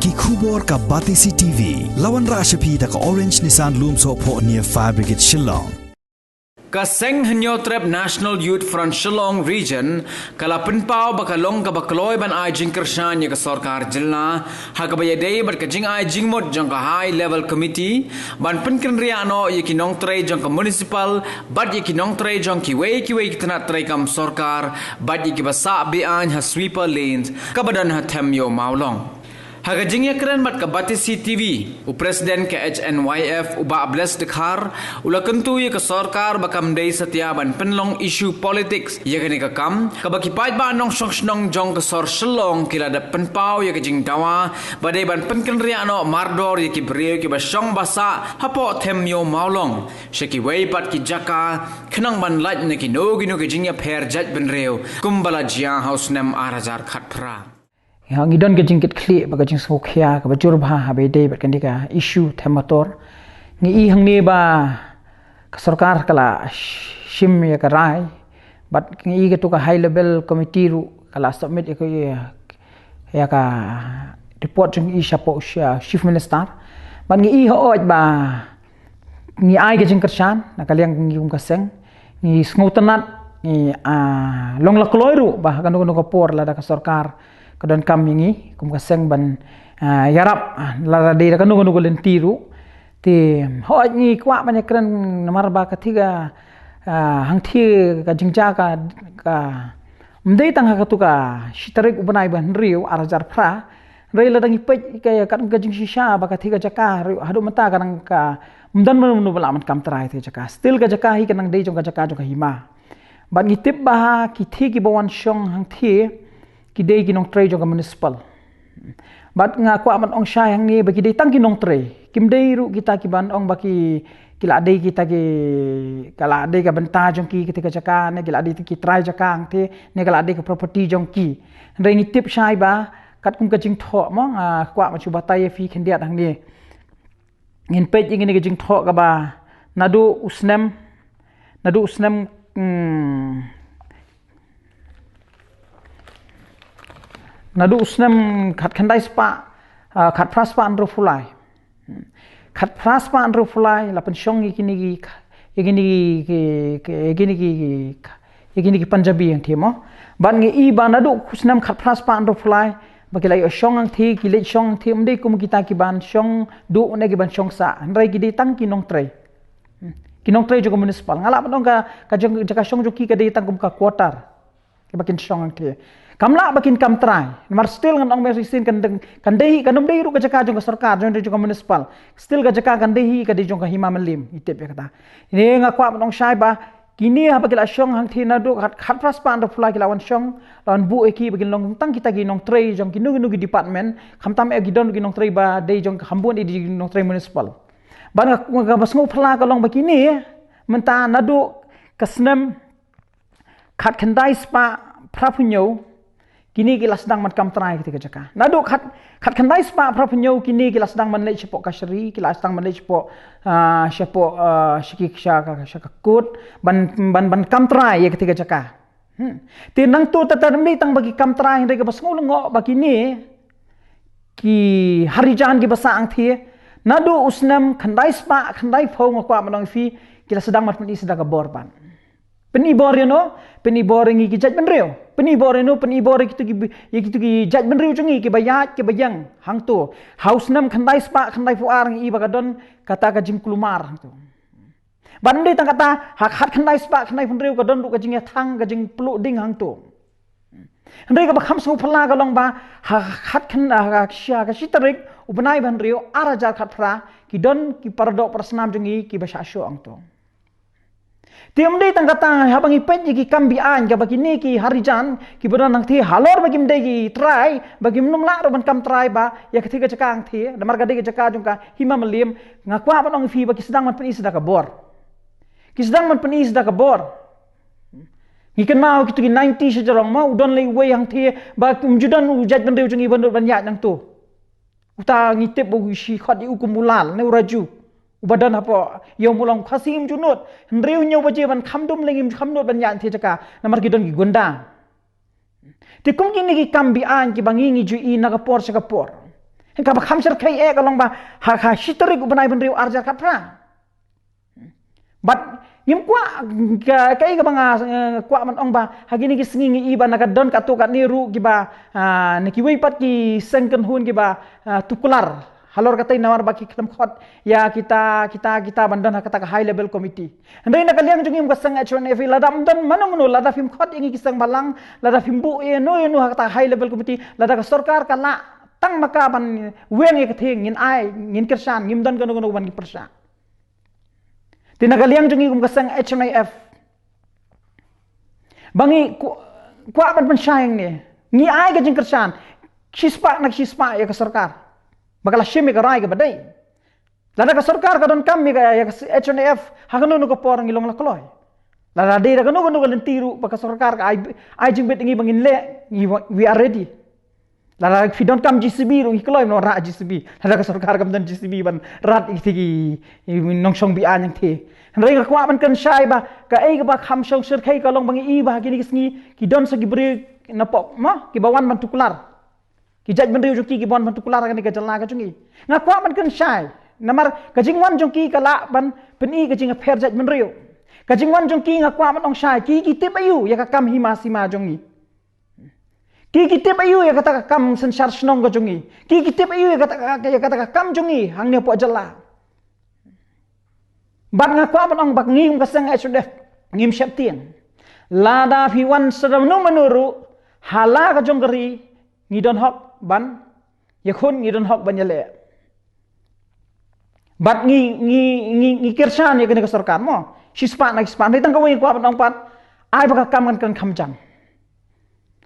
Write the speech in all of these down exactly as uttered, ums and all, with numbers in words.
Ki khubor ka Batesi T V. La wanrah sha phi da ka Orange Nissan Lumsohphoh near Fire Brigade Shillong. Ka Seng Hynñiewtrep National Youth Front Shillong Region ka la pynpaw ba ka long kaba kloi ban ai jingkyrshan ïa ka sorkar jylla ha kaba ïadei bad ka jingai jingmut jong ka High Level Committee ban pynkynriah noh ïa ki nongtrei jong ka municipal bad ïa ki nongtrei jong kiwei kiwei ki tnat treikam sorkar bad ïa kiba sah be-aiñ ha sweeper lanes kaba don ha Them Ïew Mawlong. Ha ka jingïakren bad ka Batesi T V, u President ka H N Y F u Bah Bless Dkhar u la kyntu ïa ka sorkar ba kam dei satia ban pynlong issue politics ïa kane ka kam, kaba ki paidbah nongshong shnong jong ka sor Shillong ki la dep pynpaw ïa ka jingdawa ba dei ban pynkynriah noh mardor ïa ki briew kiba shong ba sah hapoh Them Ïew Mawlong sha kiwei pat ki jaka khnang ban lait na kino kino ki jingïapher jaitbynriew kumba la jia ha u snem ar hajar khatphra. Ïa, ngi don ka jingkitkhlieh bad ka jingsngewkhia kaba jur bha ha ba ïadei bad kane ka issue Them Motor. Ngi i hangne ba ka sorkar ka la sh-, shim ïa ka rai bad ngi i katu ka High Level Committee ruh ka la submit ïa ka, ïa, ïa ka report jong i shapoh sha Chief Minister. Bad ngi i hooid ba ngi ai ka jingkyrshan na ka liang ngi kum ka seng, ngi sngewtynnat, ngi, ah, long la kloi ruh ba kano kano ka por lada ka sorkar ka donkam ïa ngi kum ka seng ban, ah, ïarap, ah, lada dei da kano kano ka lynti ruh. Te hooid ngi kwah ban ïakren namar ba ka thik ka, ah, hangthie ka jingjia ka, ka ym dei tang ha katu ka shi tarik u bnai ba hynriew ar hajar phra. Hynrei lada ngi peit ka, ka, ka jingshisha ba ka thik ka jaka ruh haduh mynta ka nang ka ym don mano mano ba lah ban kam trai thik ka jaka. Still ka jaka hi ka nang dei jong ka jaka jong ka hima. Bad ngi tip ba ha ki thie kiba wan shong hangthie ki dei ki nongtrei jong ka municipal. Bad nga kwah ban ong shai hangne ba ki dei tang ki nongtrei. Kim dei ruh kita kiban ong ba ki, ki la dei kita ki, ka la dei ka bynta jong ki kita ka jaka ne ki la dei ki trai jaka hangthie ne ka la dei ka property jong ki. Hynrei ngi tip shai ba katkum ka jingthoh mo nga kwah ban shu batai ïa phi khyndiat hangne. Ngin peit ïa kine ki jingthoh kaba naduh u snem, naduh u snem, hmm, naduh u snem khatkhyndai spah, ah, khatphra spah hynriewphew lai. Hmm. Khatphra spah hynriewphew lai la pynshong ïa kine ki, ïa kine ki, ki, ki, ïa kine ki, ki, ïa kine ki Punjabi hangthie mo. Bad ngi i ba naduh u snem khatphra spah hynriewphew lai ba ki la ïoh shong hangthie, ki leit shong hangthie, ym dei kum kita kiban shong duh ne kiban shong sah. Hynrei ki dei tang ki nongtrei. Hmm. Ki nongtrei jong ka municipal. Nga lah ban ong ka, ka jong, jaka shong jong ki ka dei tang kum ka quarter. Kiba kin shong hangthie. Kam lah ba kin kam trai. Namar still ngan ong mynshisien kan dei, kan dei hi, kan ym dei ruh ka jaka jong ka sorkar, jong, jong ka municipal. Still ka jaka kan dei hi, ka dei jong ka Hima Mylliem, ngi tip ïa kata. Ine nga kwah ban ong shai ba kine haba ki la shong hangthie naduh khat, khatphra spah hynriewphew lai ki la wan shong, la wan buh ïa ki ba kin long tang kita ki nongtrei jong kino kino ki department, khamtam eh ki don ki nongtrei ba dei jong ka hambun ïa ki nongtrei municipal. Bad nga, nga, kaba sngewphylla ka long ba kine mynta naduh ka snem khatkhyndai spah phraphew hynñiew, kine ki la sdang ban kam trai kita ka jaka. Naduh khat, khatkhyndai spah phraphew hynñiew, kine ki la sdang ban leit shapoh kashari, ki la sdang ban leit shapoh, ah, shapoh, ah, sha ki, sha ka, sha ka kut, ban, ban, ban kam trai ïa kita ka jaka. Hmm. Te nangta te ym dei tang ba ki kam trai, hynrei kaba sngewlyngngoh ba kine ki Harijan kiba sah hangthie, naduh u snem khyndai spah khyndaiphew nga kwah ban ong ïa phi, ki la sdang ban pyni sdang ka bor ban. Pyni bor ïa no, pyni bor ïa ngi ki jaitbynriew. Pyni bor ïa no, pyni bor ïa kitu ki, ïa kitu ki jaitbynriew jong ngi kiba ïaid kiba ïeng hangto. Ha u snem khyndai spah khyndaiphew ar ngi i ba ka don kata ka jingkulmar hangto. Bad ym dei tang kata, ha khatkhyndai spah khyndaiphew hynriew ka don ruh ka jingïathang ka jingpluh ding hangto. Hynrei kaba kham sngewphylla ka long ba ha khatkhyn-, ha ka shi, ha ka shi tarik u bnai ba hynriew ar hajar khatphra ki don ki paradoh parasnam jong ngi kiba shah shoh hangto. Te ym dei tang kata, haba ngi peit ïa ki kam be-aiñ kaba kine ki Harijan kiba don hangthie halor ba kim dei ki trai, ba kim nym lah ruh ban kam trai ba ïa kathie ka jaka hangthie, namar ka dei ka jaka jong ka Hima Mylliem, nga kwah ban ong ïa phi ba ki sdang ban pyni sdang ka bor. Ki sdang ban pyni sdang ka bor. Ngi kynmaw kitu ki ninety sha jrong mo, u don lei uwei hangthie ba um ju don u jaitbynriew jong ngi ba nud ban ïaid nangto. Uta ngi tip ba u shi khot ïa u kum u Lal ne u Raju. Uba don hapoh Ïew Mawlong, Khasi um ju nud. Hynriew hynñiew baje ban kham dum lei ngim kham nud ban ïaid hangthie jaka namar ki don ki gunda. Te kum kine ki kam be-aiñ kiba ngi ngi ju i na ka por sha ka por. Kaba kham shyrkhei eh ka long ba ha, ha shi tarik u bnai bynriew ar hajar khatphra. Bad ngim kwah ka, kaei kaba nga, eh, kwah ban ong ba ha kine ki sngi ngi i ba na ka don katto katne ruh kiba, ah, na kiwei pat ki seng kynhun kiba, ah, tuklar halor katei namar ba ki khlem khot ïa kita, kita, kita ban don ha kata ka high level committee. Hynrei na ka liang jong ngi kum ka seng H Y N F, lada ym don mano mano, lada phim khot ïa ngi ki seng balang, lada phim buh ïa no ïa no ha kata ka high level committee, lada ka sorkar ka lah tang ma ka ban weng ïa ka thing, ngin ai, ngin kyrshan, ngim don kano kano ban ngin pyrshah. Te na ka liang jong ngi kum ka seng H Y N F, ba ngi ku-, kwah ban pynshai hangne, ngi ai ka jingkyrshan shispah na shispah ïa ka sorkar ba ka la shim ïa ka rai kaba dei. Lada ka sorkar ka donkam ïa ka, ïa ka H Y N F ha kano kano ka por, ngi long la kloi. Lada dei da kano kano ka lynti ruh ba ka sorkar ka ai, ai jingbit ïa ngi ba ngin leh, ngi wa-, we are ready. Lada phi donkam J C B ruh ngi kloi, ngi long rah J C B. Lada ka sorkar kam don J C B ban rat ïa ki, ïa ki nongshong beaiñ hangtei. Hynrei nga kwah ban kren shai ba kaei kaba kham shong shyrkhei ka long ba ngi i ba ha kine ki sngi ki don sa ki briew na pop, mo, kiba wan ban tuklar. Ki jaitbynriew jong ki kiba wan ban tuklar ha kane ka jylla ka jong ngi. Nga kwah ban kren shai namar ka jingwan jong ki ka lah ban pyni ka jingïapher jaitbynriew. Ka jingwan jong ki, nga kwah ban ong shai, ki, ki tip aïu ïa ka kam hima sima jong ngi? Ki, ki tip aïu ïa kata ka kam synshar shnong ka jong ngi? Ki, ki tip aïu ïa kata ka, ïa kata ka kam jong ngi hangne hapoh jylla? Bad nga kwah ban ong ba ngi kum ka seng H Y N F ngim sheptieng. Lada phi wan sa da mano mano ruh ha la ka jong ka ri, ngi don hok ban ïakhun, ngi don hok ban ïaleh. Bad ngi, ngi, ngi, ngi kyrshan ïa kane ka sorkar, mo. Shispah na shispah. Hynrei tang kawei nga kwah ban ong pat, ai ba ka kam kan kren kham jam.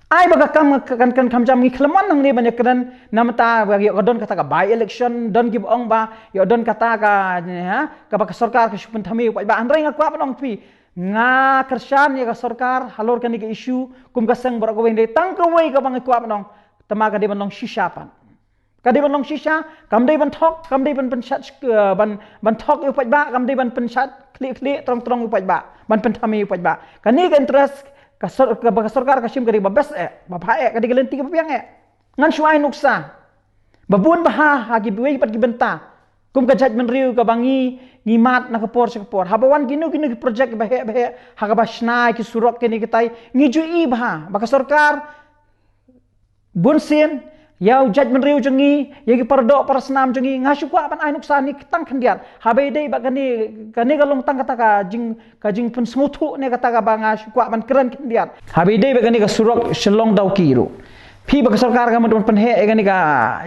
Ai ba ka kam kan kren kham jam. Ngi khlem wan hangne ban ïakren namar ta ba ïoh ka don kata ka by election, don kiba ong ba ïoh don kata ka, ha, kaba ka sorkar ka shu pynthame u paidbah. Hynrei nga kwah ban ong phi, nga kyrshan ïa ka sorkar halor kane ka issue kum ka seng baroh kawei. Hynrei tang kawei kaba nga kwah ban ong, tangba ka dei ban long shisha pat. Ka dei ban long shisha, kam dei ban thok, kam dei ban pynshad, eh, ban, ban thok ïa u paidbah, kam dei ban pynshad khlieh khlieh, trong trong ïa u paidbah, ban pynthame ïa u paidbah. Kane ka interest ka sor-, kaba ka sorkar ka shim ka dei ba best eh, ba bha eh, ka dei ka lynti kaba biang eh. Ngan shu ai nuksa ba bun bha ha kiwei pat ki bynta kum ka jaitbynriew kaba ngi, ngi mad na ka por sha ka por. Haba wan kino kino ki project ba heh ba heh, ha kaba shna ki surok kine kitai, ngi ju i bha ba ka sorkar bunsien ïa u jaitbynriew jong ngi, ïa ki paradoh parasnam jong ngi, nga shu kwah ban ai nuksa ne tang khyndiat. Haba ïadei bad kane, kane ka long tang kata ka jing, ka jingpynsngewthuh ne kata kaba nga shu kwah ban kren khyndiat. Haba ïadei bad kane ka surok Shillong Dawki ruh, phi ba ka sorkar ka mut ban pynheh ïa kane ka,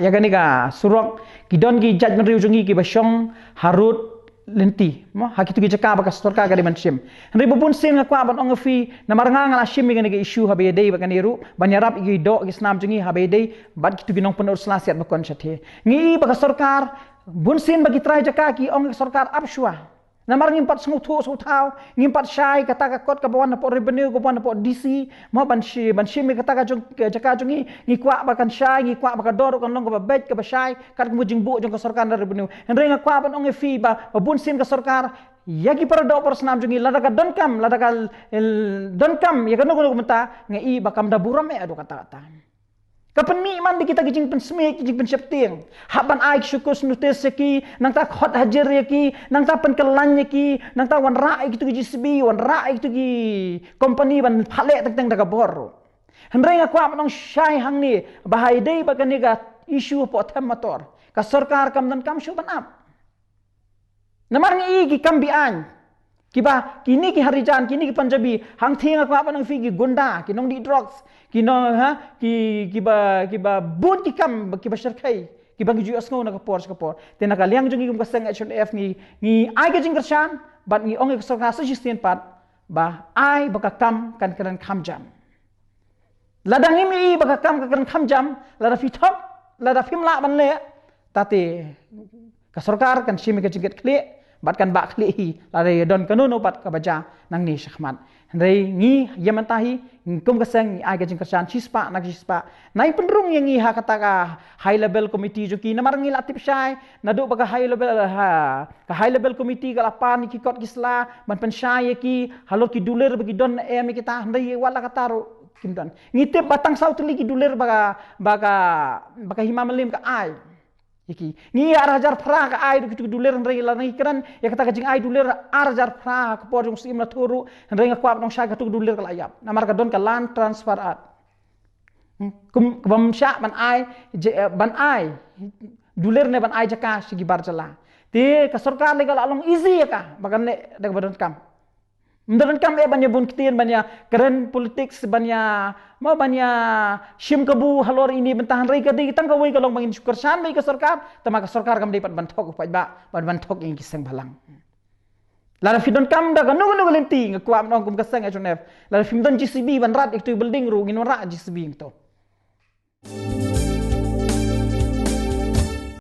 ïa kane ka surok, ki don ki jaitbynriew jong ngi kiba shong harud lynti, mo, ha kito ki jaka ba ka sorkar ka dei ban shim. Hynrei ba bunsien nga kwah ban ong ïa phi, namar nga nga la shim ïa kane ka issue haba ïadei bad kane ruh, ban ïarap ïa ki doh ki snam jong ngi haba ïadei bad kito ki nongpynurslasiat ba kon shatei. Ngi i ba ka sorkar, bunsien ba ki trai jaka ki ong ïa ka sorkar ap shuwa. Namar ngim pat sngewthuh sngewthaw, ngim pat shai kata ka kot kaba wan hapoh revenue, kaba wan hapoh D C, mo, ban shi-, ban shim ïa kata ka jong, ka jaka jong ngi, ngi kwah ba kan shai, ngi kwah ba ka dor ruh kan long kaba beit kaba shai, katkum ka jingbuh jong ka sorkar na revenue. Hynrei nga kwah ban ong ïa phi ba, ba bunsien ka sorkar, ïa ki paradoh parasnam jong ngi, lada ka donkam, lada ka, el, donkam ïa kano kano ka bynta, nga i ba kam da burom eh haduh katta katta. Ka pynmih man da kita ki jingpynsmit, ki jingpynsheptieng. Hap ban ai show cause notice ïa ki, nangta khot hajir ïa ki, nangta pynkylla ïa ki, nangta wanrah ïa kito ki J C B, wanrah ïa kito ki company ban pynleh teng teng da ka bor. Hynrei nga kwah ban ong shai hangne, ba haba ïadei bad kane ka issue hapoh them motor, ka sorkar kam donkam shuh ban ap. Namar ngi i ki kam beaiñ, kiba, kine ki Harijan, kine ki Punjabi, hangtei nga kwah ban ong ïa phi, ki gunda, ki nongdih drugs, ki nong, ha, ki, kiba, kiba bun ki kam kiba shyrkhei, kiba ngi ju ïohsngew na ka por sha ka por. Te na ka liang jong ngi kum ka seng H Y N F ngi, ngi ai ka jingkyrshan, bad ngi ong ïa ka sorkar sa shisien pat, ba ai ba ka kam kan kren kham jam. Lada ngim i ba ka kam ka kren kham jam, lada phi thok, lada phim lah ban leh, ta te ka sorkar kan shim ïa ka jingkit khlieh, bad kan bah khlieh hi, lada ïa don kano kano pat kaba jia nangne shakhmat. Hynrei ngi ïa mynta hi, kum ka seng ngi ai ka jingkyrshan shispah na shispah. Nai pynrung ïa ngi ha kata ka high level committee jong ki, namar ngi la tip shai, naduh ba ka high level, ha, ka high level committee ka la pan ïa ki kot ki sla ban pynshai ïa ki halor ki dulir ba ki don em ïa kita, hynrei wat la kata ruh kim don. Ngi tip ba tang saw tylli ki dulir ba ka, ba ka, ba ka Hima Mylliem ka ai. Ïa ki. Ngi ïa ar hajar phra ka ai ruh kitu ki dulir, hynrei lada ngi kren ïa kata ka jingai dulir ar hajar phra ka por jong u Syiem Lathuh ruh, hynrei nga kwah ban ong shai katu ka dulir ka la ïap. Namar ka don ka Land Transfer Act. Hmm, kum, ka bym shah ban ai, je, eh, ban ai dulir ne ban ai jaka sha ki bar jylla. Te ka sorkar lei ka la long easy ïa ka ba kan leh da kaba donkam. Ym donkam eh ban ïa bun ktien, ban ïa kren politics, ban ïa, mo, ban ïa shim kabu halor ine i bynta, hynrei ka dei tang kawei ka long ba ngin shu kyrshan beit ïa ka sorkar, tangba ka sorkar kam dei pat ban thok u paidbah, ban, ban thok ïa ngi ki seng bhalang. Lada phi donkam da kano kano ka lynti, nga kwah ban ong kum ka seng H N F, lada phim don J C B ban rat ïa kitu ki building ruh, ngin wanrah J C B ngto.